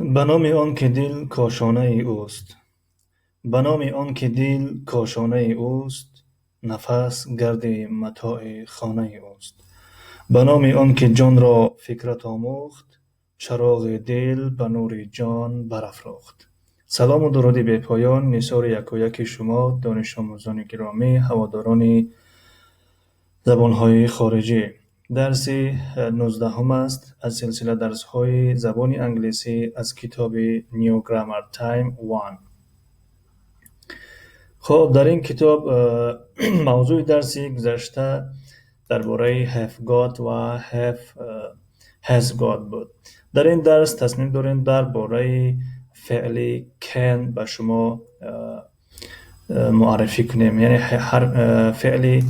Ба номи он ки дил кошонаи ӯст. Ба номи он ки дил кошонаи ӯст, нафас гарди матои хонаи ӯст. Ба номи он ки ҷонро фикрат омӯхт, чароғи дил ба нури ҷон барафрӯхт. Салому дуруди бепоён нисори якояки шумо, донишомӯзони гиромӣ, ҳаводорони забонҳои хориҷӣ. Дарси 19-ум аст аз силсила дарсҳои забони англисӣ аз китоби New Grammar Time 1. Хуб, дар ин китоб мавзӯи дарси гузашта дар бораи have got ва have has got буд. Дар ин дарс тасмим дорем дар бораи феъли can ба шумо муаррифӣ кунем, яъне ҳар феъли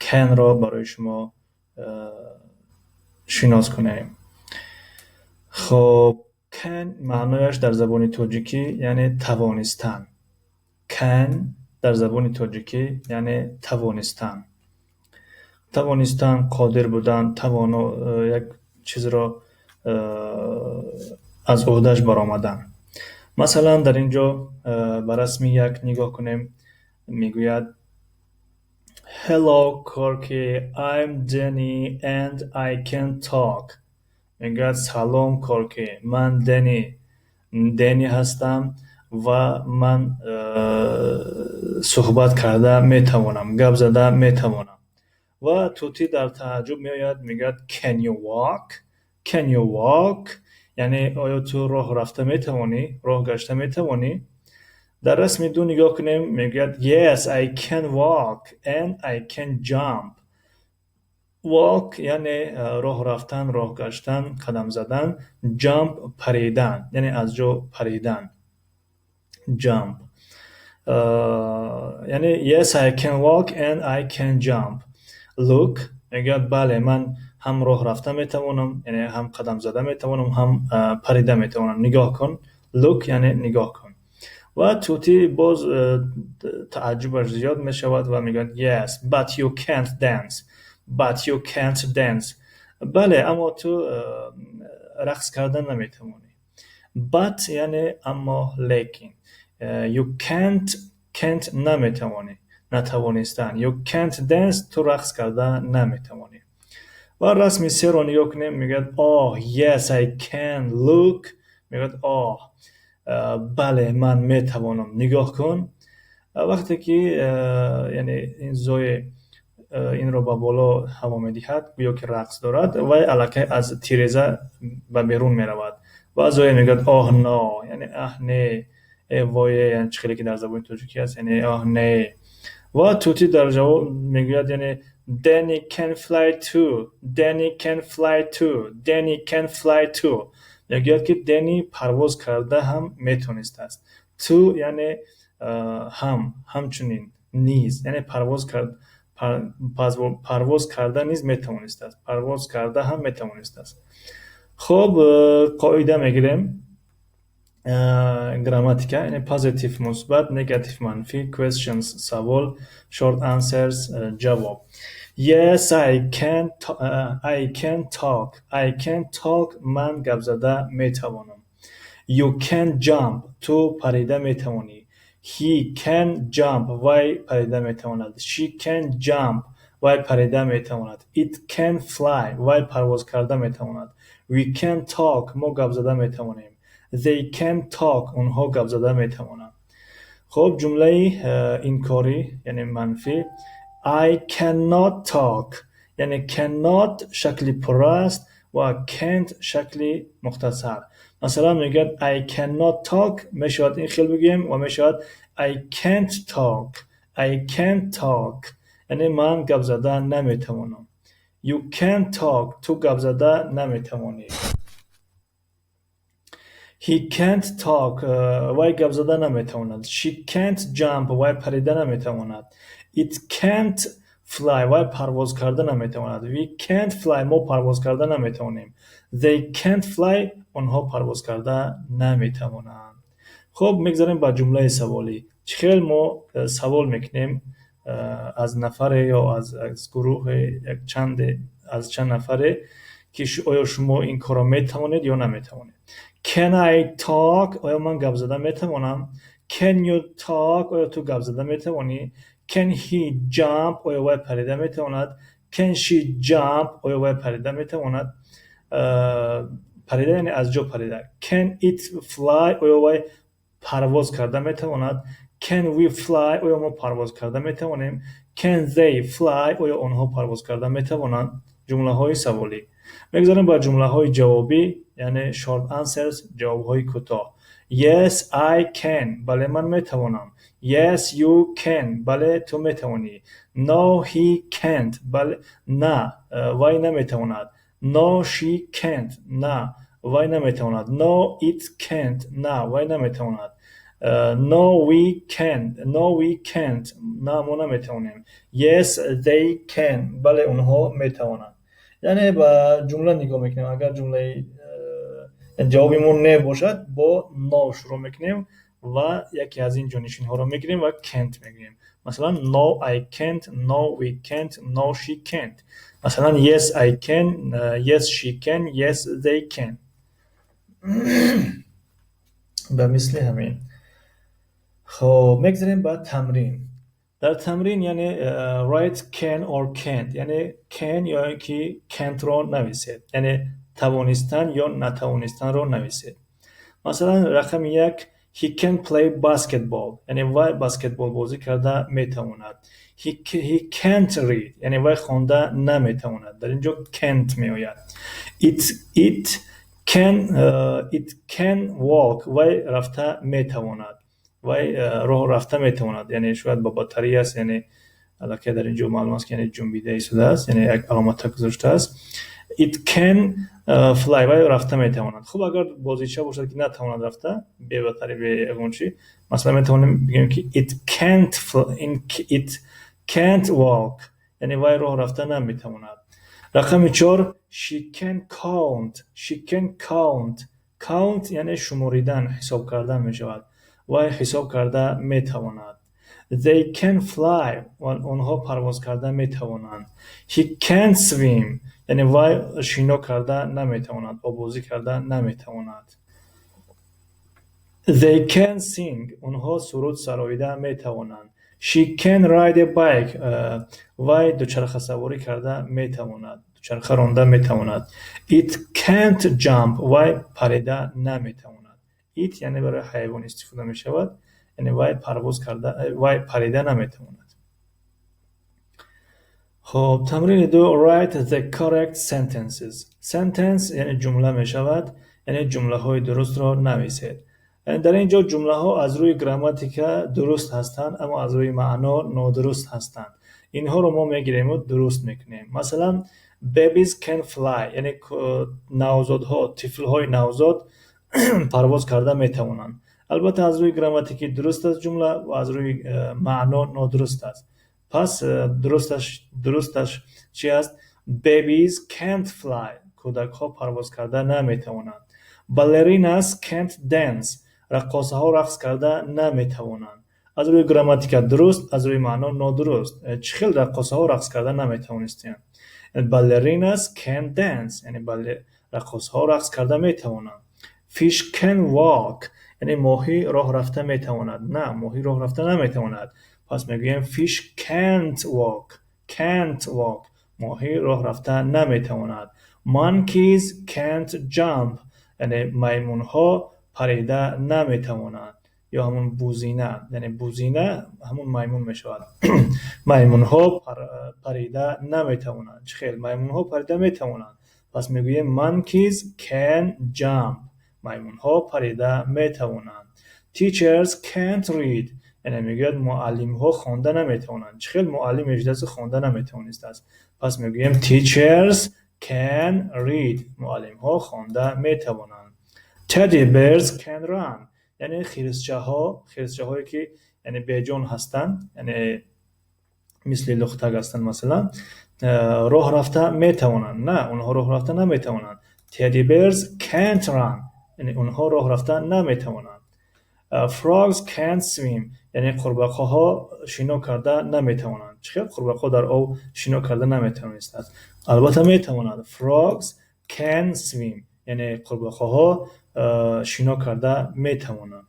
can-ро барои шумо шинос кунем. Хуб, can маънояш дар забони тоҷикӣ яъне тавонистан. Can дар забони тоҷикӣ яъне тавонистан. Тавонистан, қодир будан, тавоно, як чизро аз ӯҳдаш баромадан. Масалан, дар ин ҷо ба расми як нигоҳ кунем, мегӯяд: "Hello, Corky, I'm Danny and I can talk." Мегӯяд: "Салом, Корки, ман Дэнни ҳастам ва ман суҳбат карда метавонам, гап зада метавонам." Ва тӯтӣ дар тааҷҷуб меояд, мегӯяд: "Can you walk? Can you walk?" Яъне оё ту роҳ рафта метавонӣ, роҳ гашта метавонӣ? Дар расми ду нигоҳ кунем, мегӯяд: "Yes, I can walk and I can jump." Walk яъне роҳ рафтан, роҳ гаштан, қадам задан, jump паридан, яъне аз ҷо паридан. Jump. Яъне yes, I can walk and I can jump. Look, мегӯяд, бале, ман ҳам роҳ рафта метавонам, яъне ҳам қадам зада метавонам, ҳам парида метавонам. Нигоҳ кун. Look яъне нигоҳ кун. Ва тӯтӣ боз тааҷҷубаш зиёд мешавад ва мегӯяд: "Yes, but you can't dance. But you can't dance." Бале, аммо ту рақс кардан наметавонӣ. But яъне аммо, лекин. You can't, can't наметавонӣ, натавонистан. You can't dance, ту рақс карда наметавонӣ. Ва расми серо нигоҳ кунем, мегӯяд: "Oh, yes, I can. Look." Мегӯяд: "Оҳ, бале, ман метавонам. Нигоҳ кун." Вақте ки яъне ин зое инро ба боло ҳаво медиҳад, гӯё ки рақс дорад, вай аллакай аз тиреза ба берун меравад. Ва зое мегӯяд: "Oh no", яъне аҳ не, э вое, яъне чӣ хеле ки дар забони тоҷикӣ аст, яъне оҳ не. Ва тӯтӣ дар ҷавоб мегӯяд, яъне "Danny can fly too. Danny can fly too. Danny can fly too." Мегӯяд, ки Дэнни парвоз карда ҳам метонистааст. Too яъне ҳам, ҳамчунин, низ, яъне парвоз кард, парвоз карда низ метавонистааст. Парвоз карда ҳам метавонистааст. Хуб, қоида мегирем. Грамматика, яъне positive мусбат, negative манфӣ, questions савол, short answers ҷавоб. Yes, I can talk. I can talk, ман гап зада метавонам. You can jump. Ту парида метавонӣ. He can jump. Вай парида метавонад. She can jump. Вай парида метавонад. It can fly. Вай парвоз карда метавонад. We can talk. Мо гап зада метавонем. They can talk. Онҳо гап зада метавонанд. Хуб, ҷумлаи инкорӣ, яъне манфӣ: I cannot talk. Яъне cannot шакли пурра аст ва can't шакли мухтасар. Масалан, мегӯяд I cannot talk, мешавад ин хел бигӯем ва мешавад I can't talk. I can't talk. Яъне ман гап зада наметавонам. You can't talk. Ту гап зада наметавонӣ. He can't talk. Вай гап зада наметавонад. She can't jump. Вай парида наметавонад. It can't fly. Вай парвоз карда наметавонад. We can't fly. Мо парвоз карда наметавонем. They can't fly. Онҳо парвоз карда наметавонанд. Хуб, мегзарем ба ҷумлаи саволӣ. Чӣ хел мо савол мекунем аз нафаре ё аз гурӯҳе, як чанде, аз чанд нафаре, Ки оё шумо ин корро метавонед ё наметавонед. Can I talk? Оё ман гап зада метавонам? Can you talk? Оё ту гап зада метавонӣ? Can he jump? Оё вай парида метавонад? Can she jump? Оё вай парида метавонад? Парида, яъне аз ҷо парида. Can it fly? Оё вай парвоз карда метавонад? Can we fly? Оё мо парвоз карда метавонем? Can they fly? Оё онҳо парвоз карда метавонанд? Ҷумлаҳои саволӣ. Мегузарем ба ҷумлаҳои ҷавобӣ, яъне short answers, ҷавобҳои кӯтоҳ. Yes, I can. Бале, ман метавонам. Yes, you can. Бале, ту метавонӣ. No, he can't. Бале, на, вай наметавонад. No, she can't. На, вай наметавонад. No, it can't. На, вай наметавонад. No, we can't. No, we can't. На, мо наметавонем. Yes, they can. Бале, онҳо метавонанд. Яъне ба ҷумла нигоҳ мекунем. Агар ҷумлаи ҷавоби мо не бошад, бо no шурӯъ мекунем ва яке аз ин ҷонишинҳоро мегирем ва can't мегӯем. Масалан, no, I can't, no, we can't, no, she can't. Масалан, yes, I can, yes, she can, yes, they can. Ба мисли ҳамин. Хоб, мегзарем ба тамрин. Дар тамрин, яъне write can or can't, яъне can ё ин ки can't-ро нависед, яъне тавонистан ё натавонистанро нависед. Масалан, рақами як: He can play basketball, яъне вай баскетбол бозӣ карда метавонад. He can't read, яъне вай хонда наметавонад. Дар ин ҷо can't меояд. It can walk, вай рафта метавонад, вай роҳ рафта метавонад. Яъне шояд ба батарея аст, яъне аллакай дар ин ҷо маълум аст, ки яъне ҷунбида истодааст, яъне як аломата гузоштааст. It can fly, вай рафта метавонад. Хуб, агар бозича бошад, ки натавонад рафта, бе батарея, бе ягон чӣ, масалан, метавонем бигӯем, ки it can't walk, яъне вай роҳ рафта наметавонад. Рақами чор: She can count. She can count. Count яъне шуморидан, ҳисоб кардан мешавад. Вай ҳисоб карда метавонад. They can fly, онҳо парвоз карда метавонанд. He can't swim, яъне вай шино карда наметавонад, оббозӣ карда наметавонад. They can sing, онҳо суруд сароида метавонанд. She can ride a bike, вай дучархасаворӣ карда метавонад, дучарха ронда метавонад. It can't jump, вай парида наметавонад. It яъне барои ҳайвон истифода мешавад, яъне вай парвоз карда, вай парида наметавонад. Хоб, тамрини ду: write the correct sentences. Sentence яъне ҷумла мешавад, яъне ҷумлаҳои дурустро нависед. Дар ин ҷо ҷумлаҳо аз рӯи грамматика дуруст ҳастанд, аммо аз рӯи маъно нодуруст ҳастанд. Инҳоро мо мегирему дуруст мекунем. Масалан, babies can fly, яъне навзодҳо, тифлҳои навзод парвоз карда метавонанд. Албатта, аз рӯи грамматикӣ дуруст аст ҷумла ва аз рӯи маъно нодуруст аст. Пас дурусташ чи аст? Babies can't fly, кӯдакҳо парвоз карда наметавонанд. Ballerinas can't dance, раққосаҳо рақс карда наметавонанд. Аз рӯи грамматика дуруст, аз рӯи маъно нодуруст. Чӣ хел раққосаҳо рақс карда наметавонистиянд? Ballerinas can dance, яъне раққосаҳо рақс карда метавонанд. Fish can walk, яъне моҳӣ роҳ рафта метавонад. На, моҳӣ роҳ рафта наметавонад. Пас мегӯем fish can't walk, can't walk, моҳӣ роҳ рафта наметавонад. Monkeys can't jump, яъне маймунҳо парида наметавонанд, ё ҳамун бузина, яъне бузина ҳамун маймун мешавад. Маймунҳо парида наметавонанд. Чӣ хел маймунҳо парида метавонанд? Пас мегӯем monkeys can jump, маймунҳо парида метавонанд. Teachers can't read, яъне мегӯяд, муаллимҳо хонда наметавонанд. Чӣ хел муаллим мешудааст, хонда наметавонистааст? Пас мегӯем teachers can read, муаллимҳо хонда метавонанд. Teddy bears can run, яъне хирсчаҳо, хирсчаҳое ки яъне беҷон ҳастанд, яъне мисли лухтак ҳастанд, масалан, роҳ рафта метавонанд. На, онҳо роҳ рафта наметавонанд. Teddy bears can't run, яъне онҳо роҳ рафта наметавонанд. Frogs can't swim, яъне қурбақаҳо шино карда наметавонанд. Чӣ хел қурбақаҳо дар об шино карда наметавонистанд? Албатта, метавонанд. Frogs can swim, яъне қурбоқаҳо шино карда метавонанд.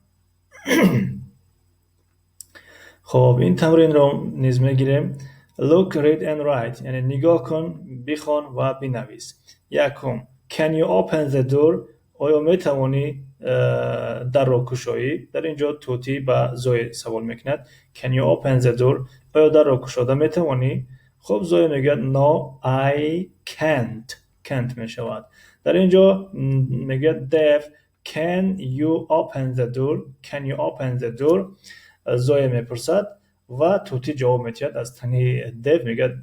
Хоб, ин тамринро низ мегирем. Look, read and write, яъне нигоҳ кун, бихон ва бинавис. Якум: Can you open the door? Оё метавонӣ дарро кушоӣ? Дар ин ҷо тӯтӣ ба Зое савол мекунад. Can you open the door? Оё дарро кушода метавонӣ? Хуб, Зоя мегӯяд: No, I can't. Can't мешавад. Дар ин ҷо мегӯяд: Dev, can you open the door? Can you open the door? Зоя мепурсад ва тӯтӣ ҷавоб медиҳад аз тани Дев, мегӯяд: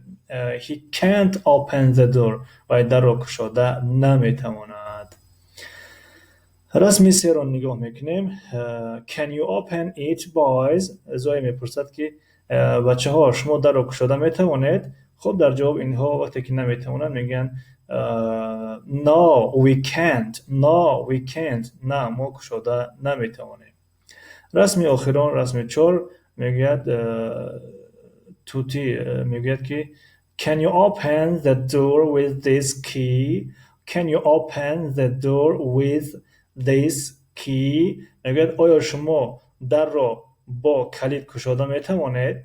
He can't open the door. Вай дарро кушода наметавонад. Расми серо нигоҳ мекунем. Can you open it, boys? Зоя мепурсад, ки бачаҳо, шумо дарро кушода метавонед? Хуб, дар ҷавоб инҳо вақте ки наметавонанд, мегӯянд: No, we can't. No, we can't. На, мо кушода наметавонем. Расми охирон, расми чор, мегӯяд, тӯтӣ мегӯяд, ки Can you open the door with this key? Can you open the door with this key? Мегӯяд, оё шумо дарро бо калид кушода метавонед?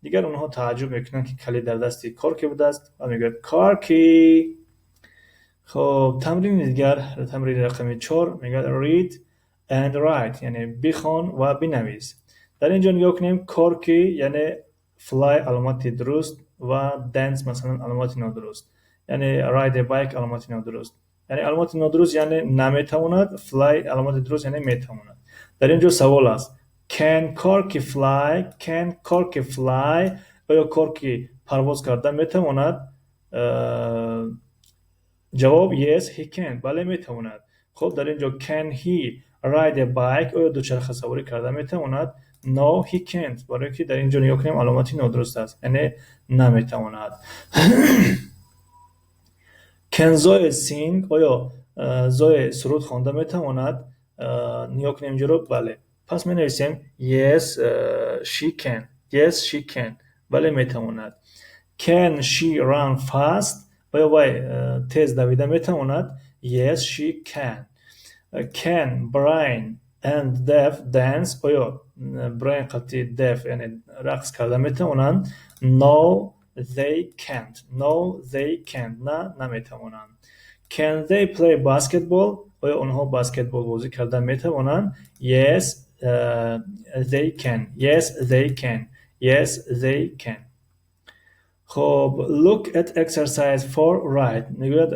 Дигар онҳо тааҷҷуб мекунанд, ки калид дар дасти Корки будааст, ва мегӯяд: Корки. Хоб, тамрини дигар, тамрини рақами чор, мегӯяд: Read and write, яъне бихон ва бинавис. Дар ин ҷо нигоҳ кунем: Корки, яъне fly аломати дуруст ва dance, масалан, аломати нодуруст, яъне ride a bike аломати нодуруст, яъне аломати нодуруст, яъне наметавонад, fly аломати дуруст, яъне метавонад. Дар ин ҷо савол аст: Can Corky fly? Can Corky fly? Оё Корки парвоз карда метавонад? Ҷавоб: Yes, he can. Бале, метавонад. Хуб, дар ин ҷо: Can he ride a bike? Оё дучархасаворӣ карда метавонад? No, he can't. Барое ки дар ин ҷо нигоҳ кунем, аломати нодуруст аст, яъне наметавонад. Can Zoe sing? Оё Зое суруд хонда метавонад? Нигоҳ кунем инҷоро, бале. Пас менависем: Yes, she can. Yes, she can. Бале, метавонад. Can she run fast? Оё вай тез давида метавонад? Yes, she can. Can Brian and Dev dance? Оё Брайан қати Дев, яъне рақс карда метавонанд? No, they can't. No, they can't. На, наметавонанд. Can they play basketball? Оё онҳо баскетбол бозӣ карда метавонанд? Yes, they can. Yes, they can. Yes, they can. Хоб, look at exercise 4, write. Мегӯяд,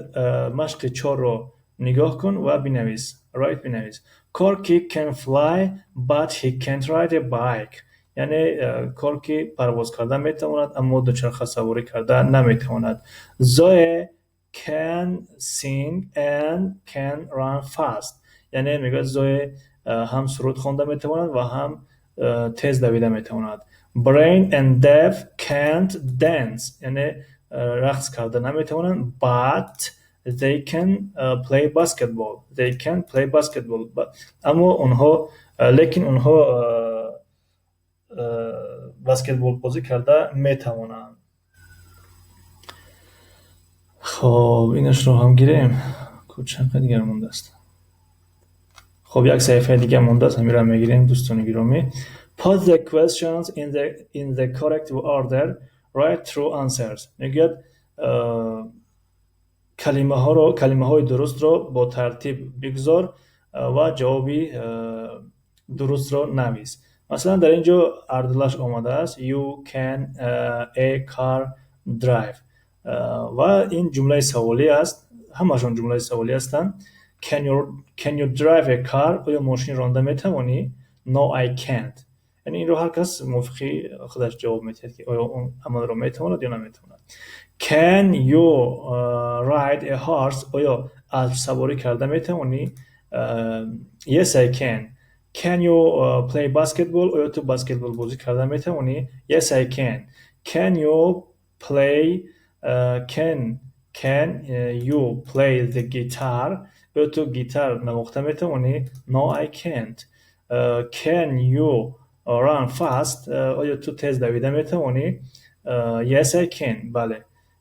машқи чорро нигоҳ кун ва бинавис. Write, бинавис. Corky can fly, but he can't ride a bike. Яъне Корки парвоз карда метавонад, аммо дучархасаворӣ карда наметавонад. Zoe can sing and can run fast. Яъне мегӯяд, Зое ҳам суруд хонда метавонад ва ҳам тез давида метавонад. Brain and Dev can't dance. Яъне рақс карда наметавонанд, but they can play basketball. They can play basketball. Аммо онҳо, лекин онҳо баскетбол бозӣ карда метавонанд. Хоб, инашро ҳам гирем. Чанд дигар мондааст? Хоб, як саҳифаи дига мондааст, ҳаминро мегирем, дӯстони гиромӣ. Put the questions in the correct order. Write true answers. Мегӯяд, калимаҳоро, калимаҳои дурустро бо тартиб бигузор ва ҷавоби дурустро навис. Масалан, дар ин ҷо ардулаш омадааст: You can a car drive. Ва ин ҷумлаи саволӣ аст, ҳамашон ҷумлаи саволӣ ҳастанд. Can you drive a car? Оё мошин ронда метавонӣ? No, I can't. Яъне инро ҳар кас мувофиқи худаш ҷавоб медиҳад, ки оё он амалро метавонад ё наметавонад. Can you ride a horse? Оё аспсаворӣ карда метавонӣ? Yes, I can. Can you play basketball? Оё ту баскетбол бозӣ карда метавонӣ? Yes, I can. Can you play the guitar? Оё ту гитар навохта метавонӣ? No, I can't. Can you run fast? Оё ту тез давида метавонӣ? Yes, I can. Бале.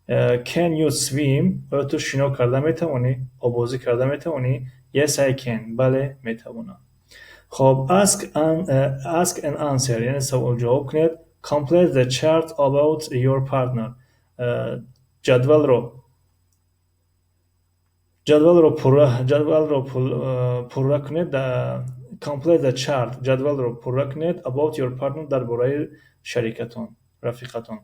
Can you swim? Оё ту шино карда метавонӣ, оббозӣ карда метавонӣ? Yes, I can. Бале, метавонам. Хоб, ask and answer, яъне савол ҷавоб кунед. Complete the chart about your partner. Ҷадвалро пурра кунед. Complete the chart, ҷадвалро пурра кунед, about your partner, дар бораи шарикатон, рафиқатон.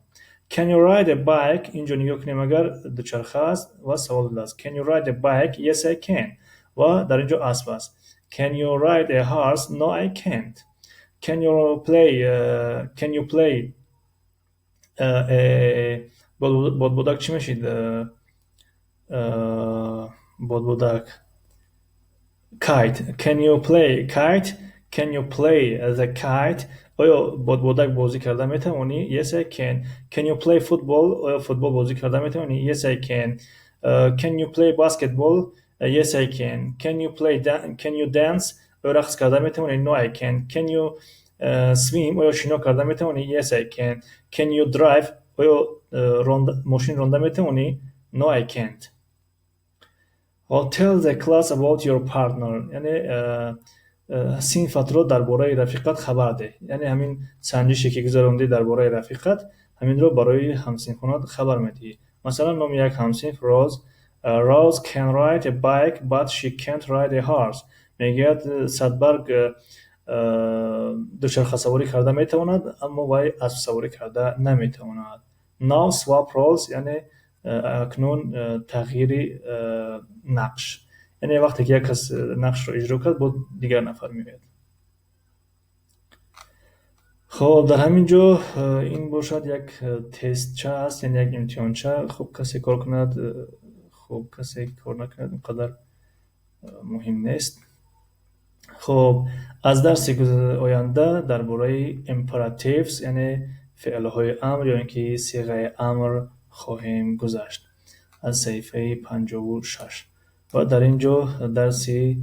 Can you ride a bike? Инҷо нигоҳ кунем агар, дучарха аст ва савол додааст: Can you ride a bike? Yes, I can. Ва дар инҷо асп аст. Can you ride a horse? No, I can't. Can you play бодбодак чӣ мешид? Бодбодак, kite. Can you play kite? Can you play the kite? Оё бодбодак бозӣ карда метавонӣ? Yes, I can. Can you play football? Оё футбол бозӣ карда метавонӣ? Yes, I can. Can you play basketball? Yes, I can. Can you dance? Оё рақс карда метавонӣ? No, I can't. Can you swim? Оё шино карда метавонӣ? Yes, I can. Can you drive? Оё мошин ронда метавонӣ? No, I can't. Tell the class about your partner, яъне синфатро дар бораи рафиқат хабар деҳ. Яъне ҳамин санҷише, ки гузарондӣ дар бораи рафиқат, ҳаминро барои ҳамсинфонат хабар медиҳӣ. Масалан, номи як ҳамсинф Роз. Rose can ride a bike, but she can't ride a horse. Мегӯяд, Садбарг дучархасаворӣ карда метавонад, аммо вай аспсаворӣ карда наметавонад. Now swap roles, яъне акнун тағйири нақш, яъне вақте ки як кас нақшро иҷро кард, боз дигар нафар меояд. Хоб, дар ҳамин ҷо ин бошад як тестча аст, яъне як имтиҳонча. Хуб, касе кор кунад, хуб, касе кор накунад, он қадар муҳим нест. Хоб, аз дарси оянда дар бораи imperatives, яъне феълҳои амр ё ин ки сиғаи амр хоҳем гузашт аз саҳифаи 56. Ва дар ин ҷо дарси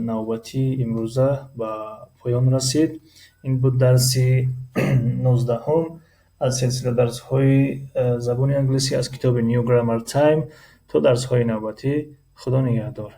навбатии имрӯза ба поён расид. Ин буд дарси 19-ҳум аз силсила дарсҳои забони англисӣ аз китоби New Grammar Time. То дарсҳои навбатӣ, Худо нигаҳдор.